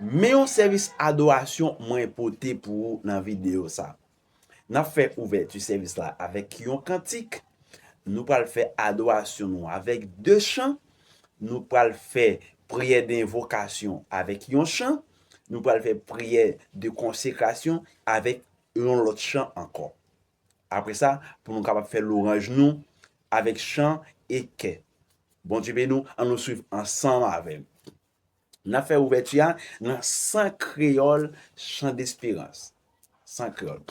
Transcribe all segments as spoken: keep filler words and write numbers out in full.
Men yon sèvis adorasyon mwen pote pou ou nan videyo sa. N ap fè ouvèti sèvis la avèk yon kantik. Nou pral fè adorasyon nou avèk de chan. Nou pral fè priyè de envokasyon avèk yon chan. Nou pral fè priyè de konsekrasyon avèk yon lòt chan ankò. Apre sa, pou nou kapab fè lwanj nou avèk chan e kè. Bondye beni w, ann nou swiv ansanm avè m. N ap fè ouvèti a nan san kreyòl, chan desperans. San kreyòl.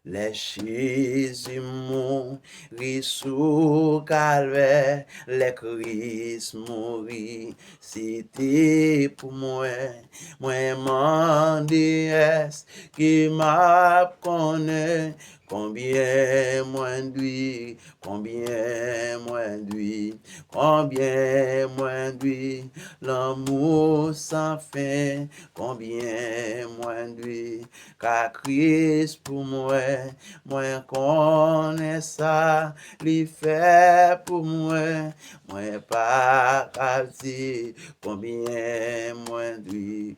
Lè Jezi mouri sou Kalvè, lè Kris mouri, se te pou mwen. Mwen mande èske m ap konnen konbyen mwen dwe, konbyen mwen dwe, konbyen mwen dwe, lanmou san fen, konbyen mwen dwe. Ka Kris pou mwen, mwen konnen sa li fè pou mwen, mwen pa ka di konbyen mwen dwe.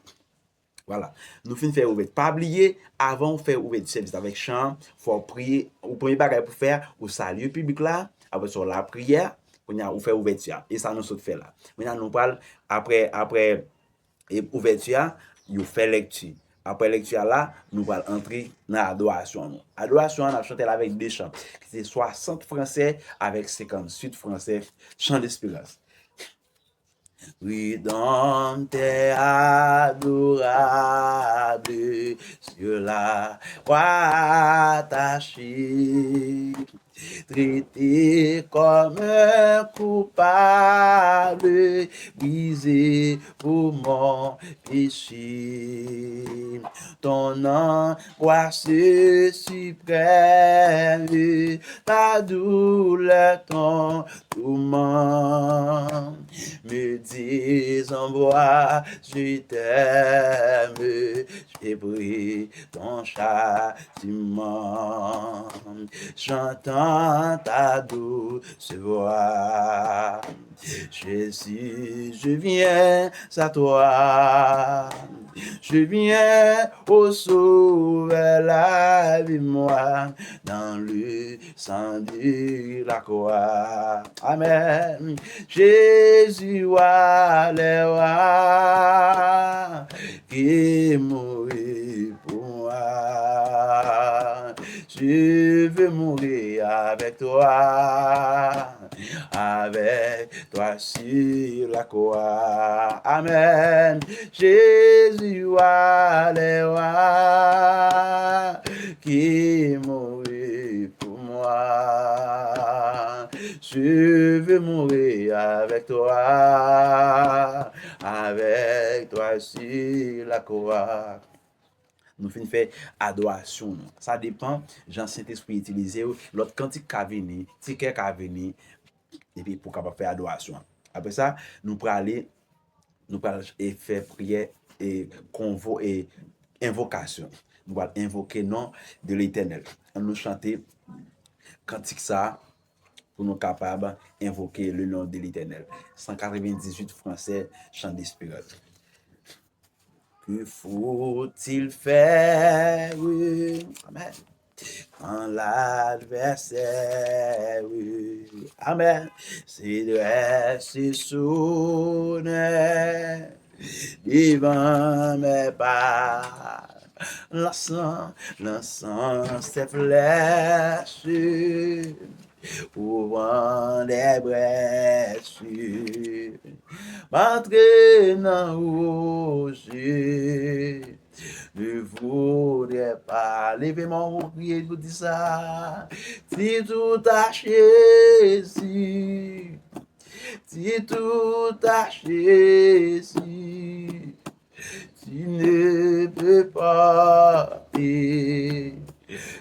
Vwala, nou fin fè ouvèti. Pa bliye, avan w fè ouvèti sèvis avèk chan, fò w priye. Ou premye bagay pou fè, ou salye piblik la, apre sa w lapriyè, kounye a ou fè ouvèti a. E sa nou sot fè la. Kounye a nou pral, apre, apre e ouvèti a, yo fè lèkti. Apre lèkti a la, nou pral antre nan adorasyon nou. Adorasyon an, n ap chante l avèk de chan, ki se swasant fransè avèk senkantuit fransè, chan desperans. Rédempteur adorable, sur la croix attaché, traité comme un coupable, brisé pour mon péché. Ton angoisse suprême, ta douleur, ton tourment me disent en voix, je t'aime, j'ai pris ton châtiment. J'entends ta douce voix. Jésus, je viens à toi. Je viens au Sauveur, lave-moi dans le sang de la croix. Amen. Jésus, roi les rois, qui mourut pour moi. Je veux mourir avec toi, avec toi sur la croix. Amen. Jésus, roi les rois, qui mourut pour moi. Je veux mourir avec toi, avec toi sur la croix. Nou fin fè adorasyon nou. Sa depan jan Sentespri itilize w. Lòt kantik ka vini, ti kè ka vini, epi pou kapab fè adorasyon an. Apre sa, nou prale, nou pral e fè priyè e konvo e envokasyon. Nou pral envoke non de Letènèl. Ann nou chante kantik sa a pou nou kapab envoke le nom de l'Éternel. San katrevendizuit fransè, chan desperans. Que faut-il faire? Amen. Quand l'adversaire, amen, se dresse sonneur devant mes pas, lançant, lançant ses flèches, ouvrant des brèches, m'entraînant au jeu. Ne voudrais pas. Leve men w, ou kriye, ou di sa. Dis tout à Jésus. Dis tout à Jésus. Tu ne peux pas porter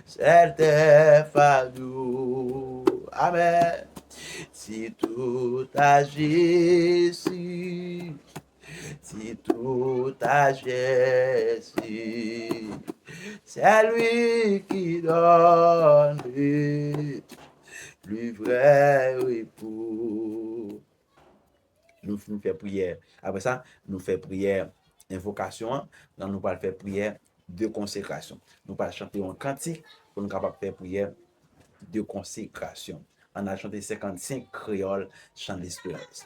certains fardeaux. Amen. Dis tout à Jésus. Dis tout à Jésus. C'est lui qui donne le vrai repos. Nou fin fè priyè. Apre sa, nou fè priyè envokasyon an, la nou pral fè priyè de konsekrasyon. Nou pral chante yon kantik pou nou kapab fè priyè de konsekrasyon. Ann al chante senkannsenk, kreyòl, chan lesperans.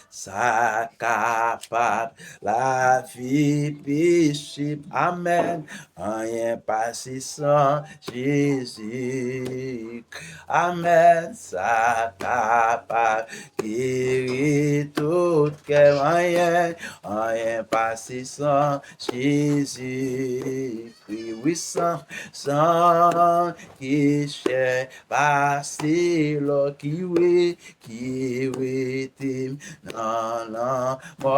Sa kapab, lavi posib, amèn. Anyen pa si san Jezi. Amèn. Sa kapab geri tout kè. Anyen, anyen pa si san Jezi. Kri wi san, san ki chè, pase lò ki wi, ki rete m nan lanmò,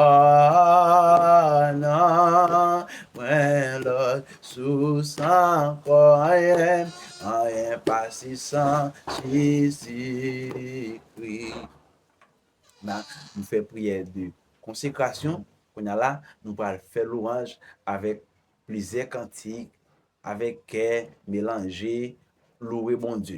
nan mwen lòt sous ankò. Anyen, anyen pa si san Jezi Kri. Na, nou fè priyè de konsekrasyon. Kounye a la, nou pral fè lwanj avèk plizyè kantik, avèk kè melanje, louwe Bondye.